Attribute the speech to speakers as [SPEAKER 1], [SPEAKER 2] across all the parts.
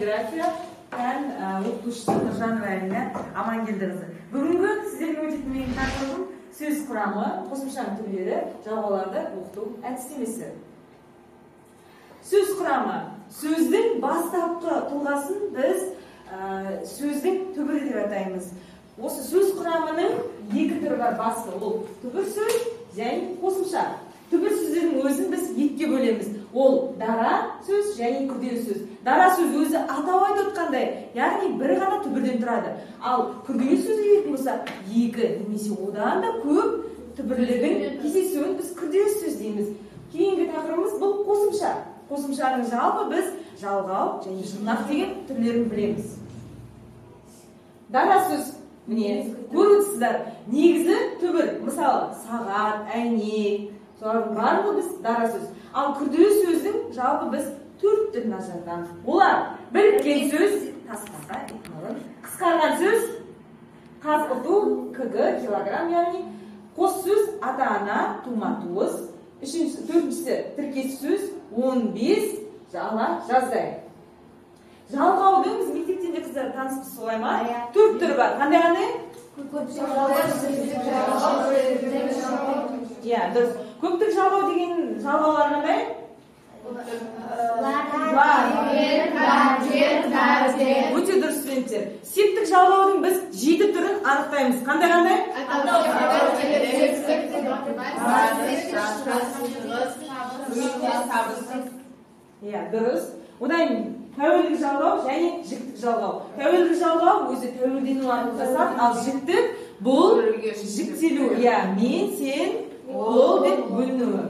[SPEAKER 1] Полиграфия пән оқытушысы Нұржанова Әлина Амангелдіқызы. Бүгінгі сіздерге өтетін менің тақырыбым сөз құрамы, қосымшаның түрлері, жалғауларды оқыту әдістемесі. Сөз құрамы. Сөздің бастапқы тұлғасын біз сөздің түбірі деп атаймыз. Осы сөз құрамының екі түрі бар, басы ол түбір сөз және қосымша. Түбір сөздердің өзін біз екіге бөлеміз. Ол дара сөз және күрделі сөз. Дара сөз өзі атау айтып отқандай, яғни бір ғана түбірден тұрады. Ал күрделі сөз келетін болса, екі немесе одан да көп түбірлердің кездесуін біз күрделі сөз дейміз. Кейінгі тақырыбымыз бұл қосымша. Қосымшаның жалпы біз жалғау және жұрнақ деген түрлерін білеміз. Дара сөз, міне, көріп отырсыздар, негізі түбір, мысалы, сағат, әйнек, солардың барлығы біз дара сөз. Ал күрделі сөздің жалпы біз төрт түрін ажыратамыз. Олар біріккен сөз, тасбақа, итмұрын, қысқарған сөз, қазғыту, кг, килограмм, яғни қос сөз, ата-ана, тума туыс, үшіншісі, төртіншісі тіркес сөз, 15 жала жаздай. Жалғаудың біз мектептен де қыздар таныспыз, солай ма? Төрт түрі бар. Қандай қандай? Иә, дұрыс. Көптік жалғау деген жалғаулар қандай? Өте дұрыс, студенттер. Септік жалғаудың біз 7 түрін анықтаймыз. Қандай қандай? Иә, дұрыс. Одан тәуелдік жалғау және жіктік жалғау. Тәуелдік жалғау өзі тәуелдену арқылы жасалады, ал жіктік бұл жіктелу, иә, мен, сен, ол деп бөлінуі.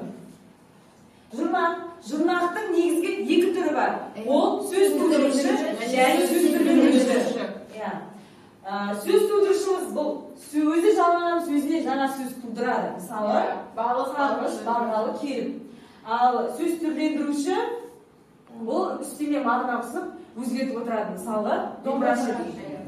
[SPEAKER 1] Жұрнақ. Жұрнақтың негізгі екі түрі бар. Ол сөз тудырушы және сөз түрлендіруші. Иә. Сөз тудырушымыз бұл сөзі жалғанған сөзіне жаңа сөз тудырады. Мысалы, сарғыш, барғалы, келіп. Ал сөз түрлендіруші бұл үстеме мағына қосып өзгертіп отырады. Мысалы, домбырашы деген.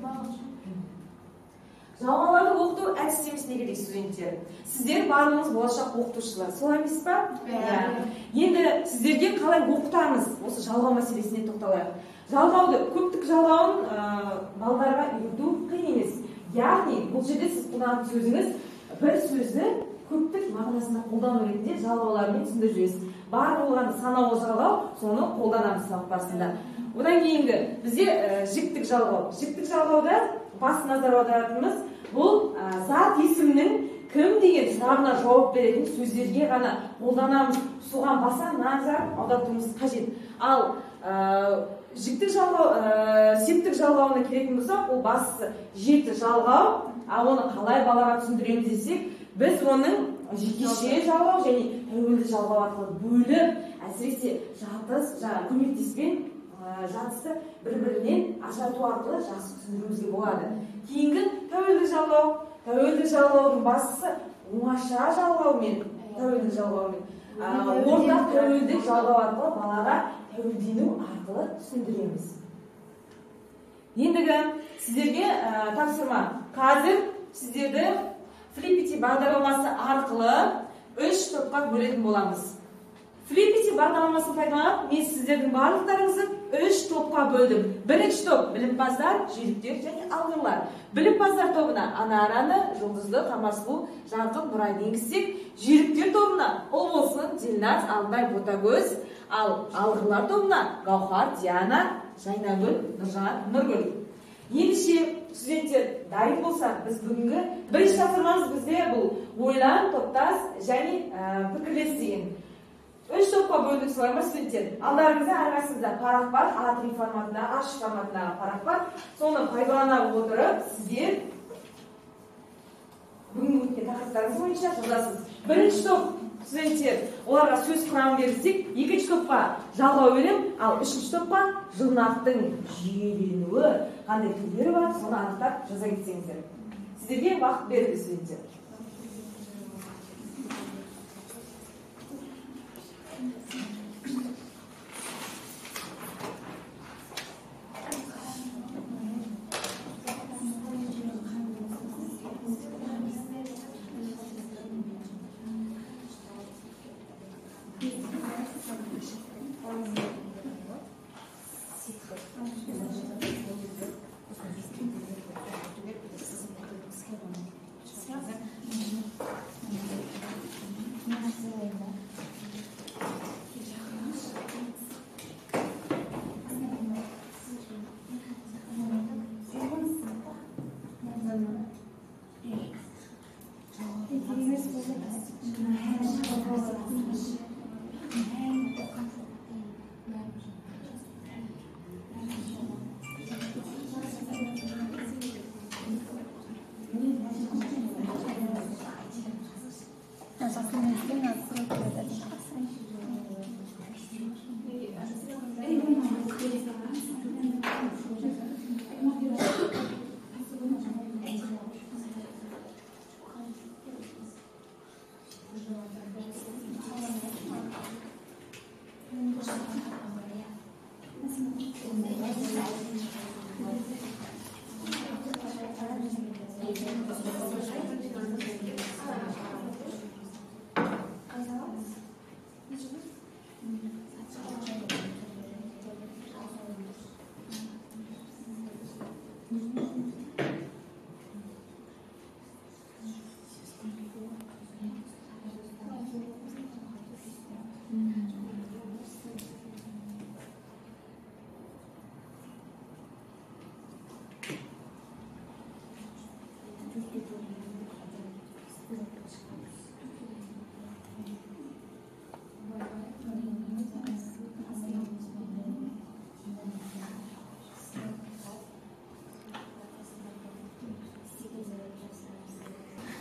[SPEAKER 1] Жалғауларды оқыту әдістемесіне келейік, студенттер. Сіздер барлығыңыз болашақ оқытушылар, солай емес па? Иә. Енді сіздерге қалай оқытамыз? Осы жалғау мәселесіне тоқталайық. Жалғауды, көптік жалғауын балдарға үйрету қиын емес. Яғни бұл жерде сіз қолданатын сөзіңіз бір сөзді көптік мағынасында қолдану ретінде жалғаулармен түсіндіріп жібересіз. Бар болған санаулы жалғау, соны қолданамыз сабақ барысында. Одан кейінгі бізде жіктік жалғау. Жіктік жалғауда басты назар аударатынымыз бұл зат есімнің кім деген сұрағына жауап беретін сөздерге ғана қолданамыз. Соған баса назар аудартуымыз қажет. Ал жіктік жалғау, септік жалғауына келетін болсақ, ол бастысы 7 жалғау. Ал оны қалай балаға түсіндіреміз десек, біз оның жекеше жалғау және тәуелді жалғау арқылы бөліп, әсіресе жатыс, жаңа көмектеспен жатысты бір-бірінен ажырату арқылы жақсы түсіндіруімізге болады. Кейінгі тәуелді жалғау. Тәуелді жалғаудың бастысы оңаша жалғаумен, тәуелді жалғаумен, ортақ тәуелді жалғау арқылы балаға тәуелдену арқылы түсіндіреміз. Ендігі сіздерге тапсырма. Қазір сіздерді Flippity бағдарламасы арқылы 3 топқа бөлетін боламыз. Flippity бағдарламасын пайдаланып, мен сіздердің барлықтарыңызды 3 топқа бөлдім. Бірінші топ білімпаздар, жүйріктер және алғырлар. Білімпаздар тобына Анараны, Жұлдызды, Қамарсұлу, Жарқын, Нұрайды енгізсек, жүйріктер тобына Ұлболсын, Ділназ, Алтынай, Ботагөз, ал алғырлар тобына Гауһар, Диана, Жайнагүл, Нұржанат, Нұргүл. Ендеше, студенттер дайын болса, біз бүгінгі бірінші тапсырмамыз бізде бұл ойлан, топтас және пікірлес деген. 3 топқа бөлдік, солай ма, студенттер? Алдарыңызда әрқайсыңызда парақ бар, А3 форматында, А3 форматындағы парақ бар. Соны пайдалана отырып, сіздер бүгінгі өткен тақырыптарыңыз бойынша жазасыз. Бірінші топ студенттер, оларға сөз құрамын берсек, екінші топқа жалғау берем, ал үшінші топқа жұрнақтың жүйеленуі, қандай түрлері бар, соны анықтап жаза кетсеңіздер. Сіздерге уақыт берілді, студенттер.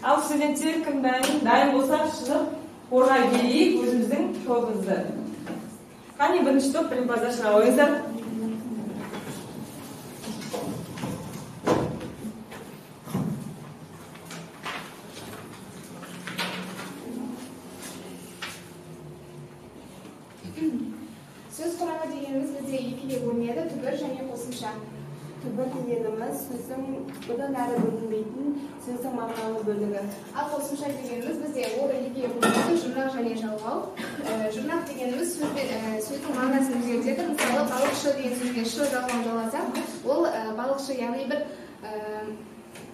[SPEAKER 1] Ал студенттер кім дайын? Дайын болса шығып хорға келейік өзіміздің тобымызды. Қане, бірінші топ білімпаздар шыға қойыңыздар.
[SPEAKER 2] Сөз құрамы дегеніміз бізде екіге бөлінеді: түбір және қосымша.
[SPEAKER 3] Түбір дегеніміз сөздің бұдан әрі бөлінбейтін сөздің мағыналы бөлігі.
[SPEAKER 2] Ал қосымша дегеніміз бізде ол да екіге бөлінеді: жұрнақ және жалғау. Жұрнақ дегеніміз сөздің мағынасын өзгертеді. Мысалы, балықшы деген сөзге шы жалғауын жалғасақ, ол балықшы, яғни бір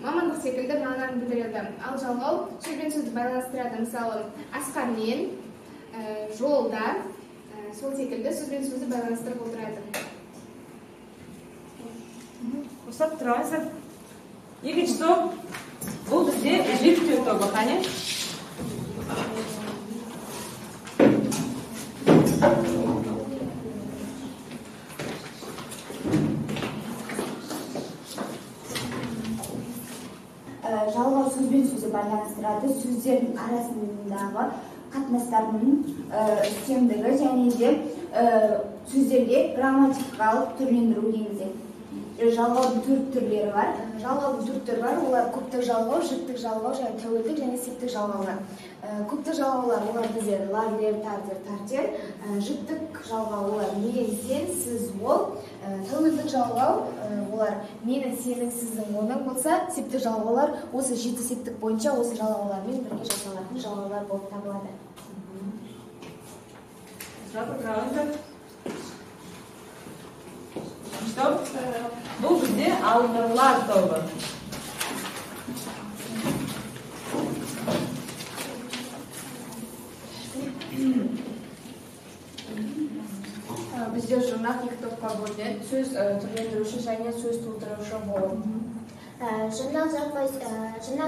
[SPEAKER 2] мамандық секілді мағынаны білдіреді. Ал жалғау сөз бен сөзді байланыстырады. Мысалы, асқармен, жолда, сол секілді сөз бен сөзді байланыстырып отырады.
[SPEAKER 1] Ұстап тұра алыңыздар. Екінші топ, бұл бізде жіктеу тобы. Қане?
[SPEAKER 4] Жалғау сөз бен сөзді байланыстырады, сөздердің арасындағы қатынастардың үстемдігі және де сөздерге грамматикалық түрлендіру енгізеді. Жалғаудың төрт түрлері бар.
[SPEAKER 5] Жалғаудың төрт түрі бар. Олар көптік жалғау, жіктік жалғау және тәуелдік және септік жалғаулар. Көптік жалғаулар олар бізде лар, лер, тар, тер, тар, тер. Жіктік жалғау олар мен, сен, сіз, ол. Тәуелдік жалғау олар менің, сенің, сіздің, оның болса, септік жалғаулар осы жеті септік бойынша осы жалғаулармен бірге жасалатын жалғаулар болып табылады.
[SPEAKER 1] Бұл бізде алғырлар тобы.
[SPEAKER 3] Бізде жұрнақ екі топқа бөлінеді: сөз түрлендіруші және сөз тудырушы болып.
[SPEAKER 6] Жұрнақ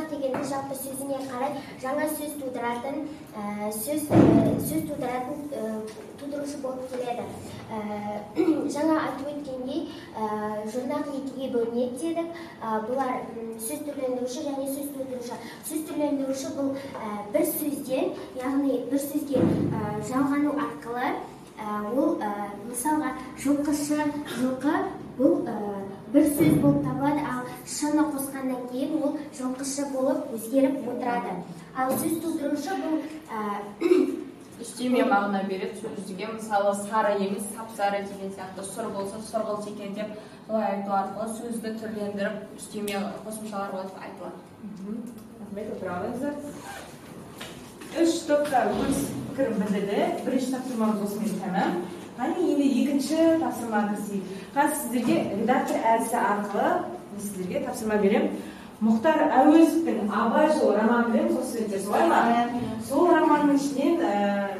[SPEAKER 6] дегенде жалпы сөзіне қарай жаңа сөз тудыратын, сөз тудыратын тудырушы болып келеді. Жаңа айтып өткендей, жұрнақ екіге бөлінеді дедік. Бұлар сөз түрлендіруші және сөз тудырушы. Сөз түрлендіруші бұл бір сөзден, яғни бір сөзге жалғану арқылы, ол мысалға жылқышы, жылқы бұл бір сөз болып табылады, ал шыны қосқаннан кейін ол жылқышы болып өзгеріп отырады. Ал сөз тудырушы бұл
[SPEAKER 3] үстеме мағына береді сөзге. Мысалы, сары емес сап-сары деген сияқты, сұр болса сұрғылт екен деп былай айту арқылы сөзді түрлендіріп үстеме қосымшалар болып айтылады.
[SPEAKER 1] Рахмет, отыра алыңыздар. Үш топта өз пікірін білдірді. Бірінші тапсырмамыз осымен тәмам. Қане, енді екінші тапсырманы кірісейік. Қазір сіздерге редактор әдісі арқылы мен сіздерге тапсырма беремін. Мұхтар Әуезовтің Абай жолы романын білеміз ғой, студенттер, солай ма? Сол романның ішінен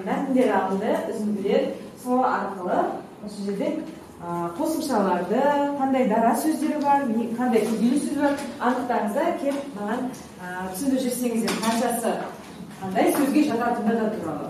[SPEAKER 1] мәтіндер алынды, үзінділер. Сол арқылы осы жерде қосымшаларды, қандай дара сөздері бар, қандай күрделі сөз бар анықтаңыз да, келіп маған түсіндіріп жіберсеңіздер, қаншасы қандай сөзге жататыны да туралы.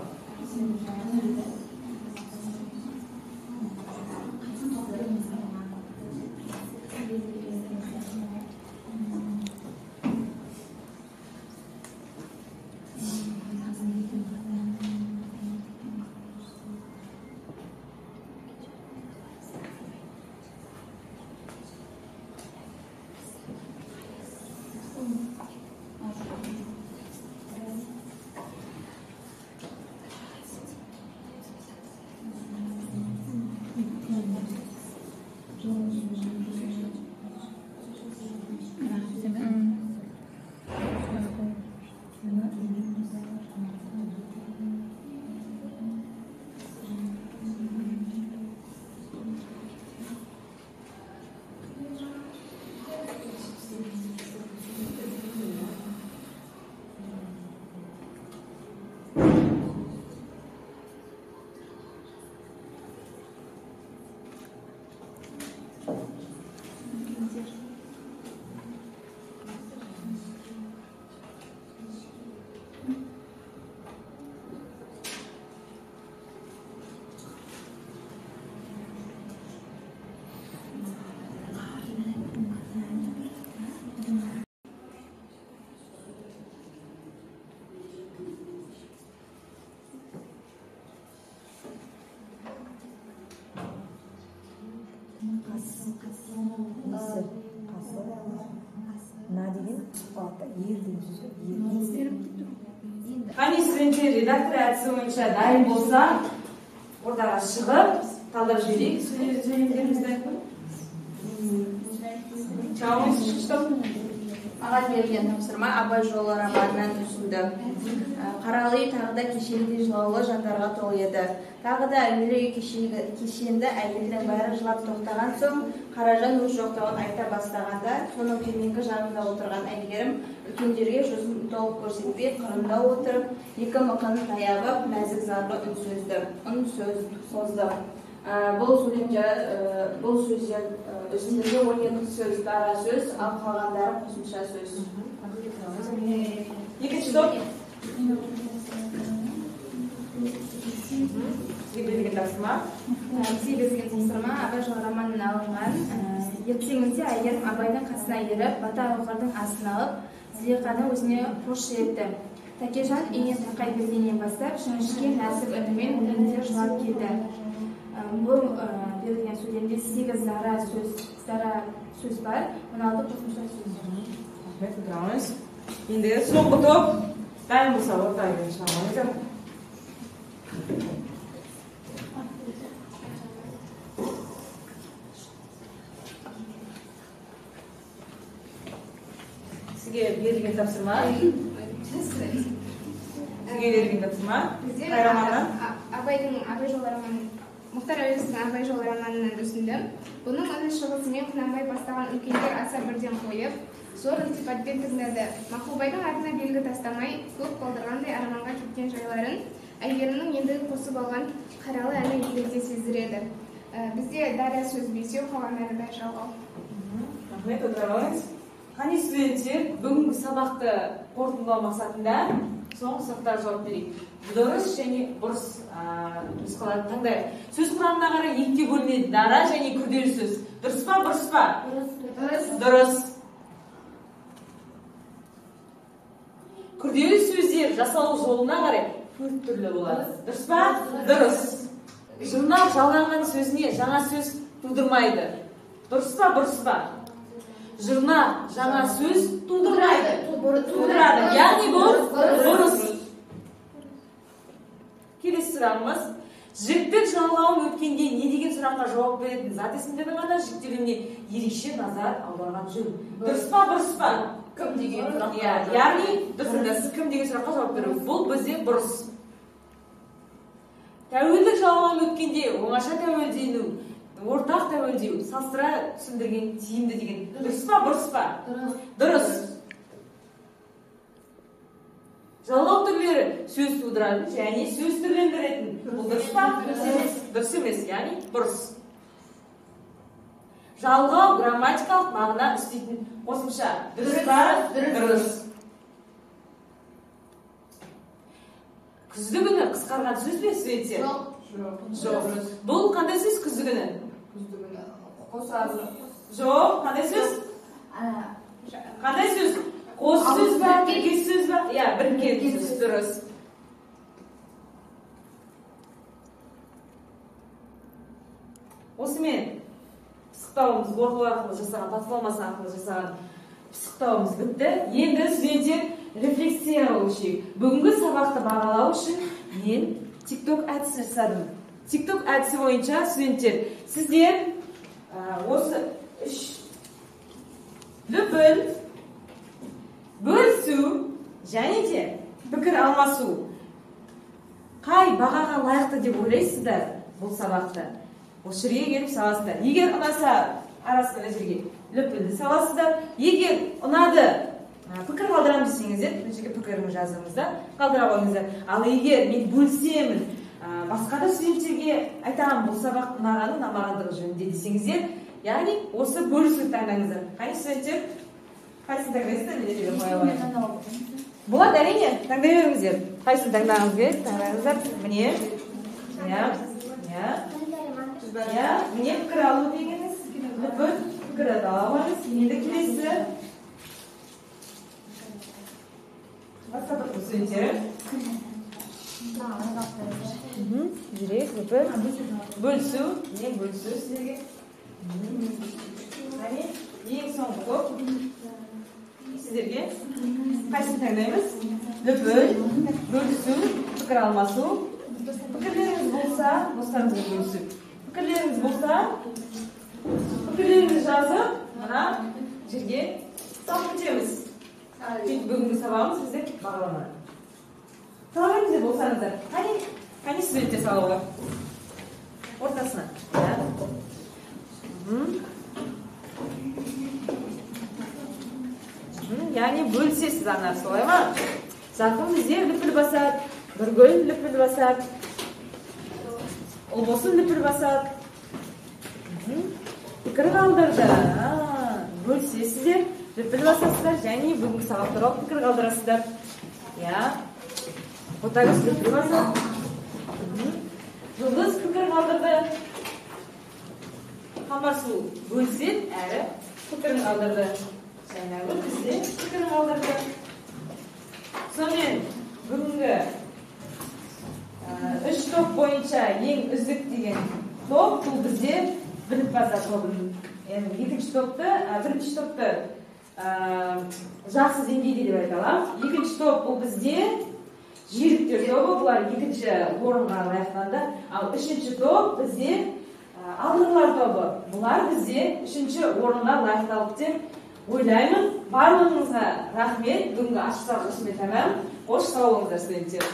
[SPEAKER 1] деген түсіп қалады да, ер деген сөзге ер. Қане, студенттер, редактор әдісі бойынша дайын болса, ортаға шығып, талдап жіберейік сөйлемдерімізді.
[SPEAKER 3] Маған берілген тапсырма Абай жолы романынан үзінді. Қаралы үй тағы да кешегідей жылаулы жандарға толы еді. Тағы да әуелі үй кешенді әйелдің бәрі жылап тоқтаған соң, Қаражан өз жоқтауын айта бастағанда, соның төменгі жағында отырған Әйгерім үлкендерге жүзін толық көрсетпей, қырындау отырып, екі мықынын таяп, нәзік зарлы үн созды. Бұл сөздер үзіндіде 12 сөз дара сөз, ал қалғандары қосымша сөз.
[SPEAKER 1] Екінші топ. Сізге берілген тапсырма.
[SPEAKER 2] Бізге берілген тапсырма Абай жолы романынан алынған. Ертеңінде Әйгерім Абайдың қасына еріп, бата алғырдың астын алып, Зылиқаны өзіне қосшы етті. Тәкежан үйіне тақай бергеннен бастап, жіңішке нәзік үнімен өлеңдер жылап келді. Бұл берілген сөйлемде 8 дара сөз бар, 16 қосымша сөз.
[SPEAKER 1] Рахмет, отырамыз. Енді соңғы топ дайын болса ортаға келіп шығамыз. Сізге берілген тапсырма. Сізге берілген тапсырма. Қай романнан?
[SPEAKER 2] Абайдың Абай жолы романы. Мұхтар Әуезовтің Абай жолы романынан үзінді. Бұның үні шығысымен Құнанбай бастаған үлкендер аса бірден қойып, зор ілтипатпен тыңдады. Мақұлбайдың атына белгі тастамай, көп қалдырғандай арманға кеткен жайларын Әйгерімнің ендігі қосып алған қаралы әні елегде сездіреді. Бізде дара сөз бесеу, қалғандары бәрі жалғау.
[SPEAKER 1] Рахмет, отыра қойыңыз. Қане, студенттер, бүгінгі сабақты қорытындылау мақсатында соңғы сұрақтарға жауап берейік. Дұрыс және бұрыс нұсқаларды таңдайық. Сөз құрамына қарай екіге бөлінеді: дара және күрделі сөз. Дұрыс па, бұрыс па? Дұрыс. Күрделі сөздер жасалу жолына қарай төрт түрлі болады. Дұрыс па? Дұрыс. Жұрнақ жалғанған сөзіне жаңа сөз тудырмайды. Дұрыс па, бұрыс па? Жұрнақ жаңа сөз тудырмайды. Тудырады. Яғни бұл бұрыс. Келесі сұрағымыз. Жіктік жалғауын өткенде не деген сұраққа жауап беретін зат есімдердің ғана жіктелуіне ерекше назар аударған жөн. Дұрыс па, бұрыс па?
[SPEAKER 3] Кім деген сұраққа.
[SPEAKER 1] Иә, яғни дұрыс айтасыз, кім деген сұраққа жауап беру. Бұл бізде бұрыс. Тәуелдік жалғауын өткенде оңаша тәуелдену, ортақ тәуелдеу, салыстыра түсіндірген тиімді деген. Дұрыс па, бұрыс па? Дұрыс. Жалғау түрлері сөз тудыратын және сөз түрлендіретін. Бұл дұрыс па? Дұрыс емес, яғни бұрыс. Жалғау грамматикалық мағына үстейтін қосымша. Дұрыс па? Дұрыс. Күзді күні қысқарған сөз бе, студенттер? Жоқ. Бұл қандай сөз күзді күні?
[SPEAKER 3] Күзді күні қосады.
[SPEAKER 1] Жоқ, қандай сөз? Қандай сөз? Қос сөз ба, тіркес сөз ба? Иә, біріккен сөз, дұрыс. Осымен пысықтауымыз, орталар арқылы жасаған, талқыламасы арқылы жасаған пысықтауымыз бітті. Енді студенттер рефлексияға көшейік. Бүгінгі сабақты бағалау үшін мен TikTok әдісі жасадым. TikTok әдісі бойынша студенттер, сіздер осы үш лүпіл, бөлісу және де пікір алмасу қай бағаға лайықты деп ойлайсыздар бұл сабақты? Осы жерге келіп саласыздар. Егер ұнаса, арасында жерге лүпілді саласыздар. Егер ұнады, пікір қалдырамын десеңіздер, мына жерге пікіріңізді жазыңыздар, қалдыра қойыңыздар. Ал егер мен бөлісемін, басқа да студенттерге айтамын бұл сабақ ұнағаны, ұнамағандығы жөнінде десеңіздер, яғни осы бөлісуді таңдаңыздар. Қане, студенттер, қайсысын таңдайсыздар? Мен жерге қоя алайын. Болады, әрине, таңдай беріңіздер. Қайсысын таңдағыңыз келеді, таңдаңыздар. Міне, иә, иә, иә, міне пікір алу дегеніңіз, лүпіл, пікір ала қойыңыз. Енді келесі. Басқа топтың студенттері. Жүрек, лүпіл, бөлісу, міне бөлісу сіздерге. Әне, ең соңғы топ. Сіздерге қайсысын таңдаймыз? Лүпіл, бөлісу, пікір алмасу. Пікірлеріңіз болса, достарыңызбен бөлісу. Пікірлеріңіз болса, пікірлеріңізді жазып, мына жерге салып кетеміз. Сөйтіп бүгінгі сабағымыз бізде бағаланады. Сала беріңіздер болсаңыздар. Қане, қане студенттер салуға. Ортасына. Яғни бөлісесіз анар, солай ма? Жарқын бізде лүпіл басады, Нұргүл лүпіл басады, Ұлбосын лүпіл басады. Пікір қалдырды. Бөлісесіздер, лүпіл басасыздар және бүгінгі сабақ туралы пікір қалдырасыздар. Иә. Ботагөз лүпіл басады. Жұлдыз пікір қалдырды. Қамарсу бөліседі, әрі пікірін қалдырды. Жайнагүл бізде пікірін қалдырды. Сонымен бүгінгі үш топ бойынша ең үздік деген топ бұл бізде білімпаздар тобы. Яғни екінші топты, бірінші топты жақсы деңгейде деп айта аламыз. Екінші топ бұл бізде жүйріктер тобы, бұлар екінші орынға лайықтанды. Ал үшінші топ бізде алғырлар тобы, бұлар бізде үшінші орынға лайықталды деп ойлаймын. Барлығыңызға рахмет. Бүгінгі ашық сабақ осымен тәмам. Қош сау болыңыздар, студенттер.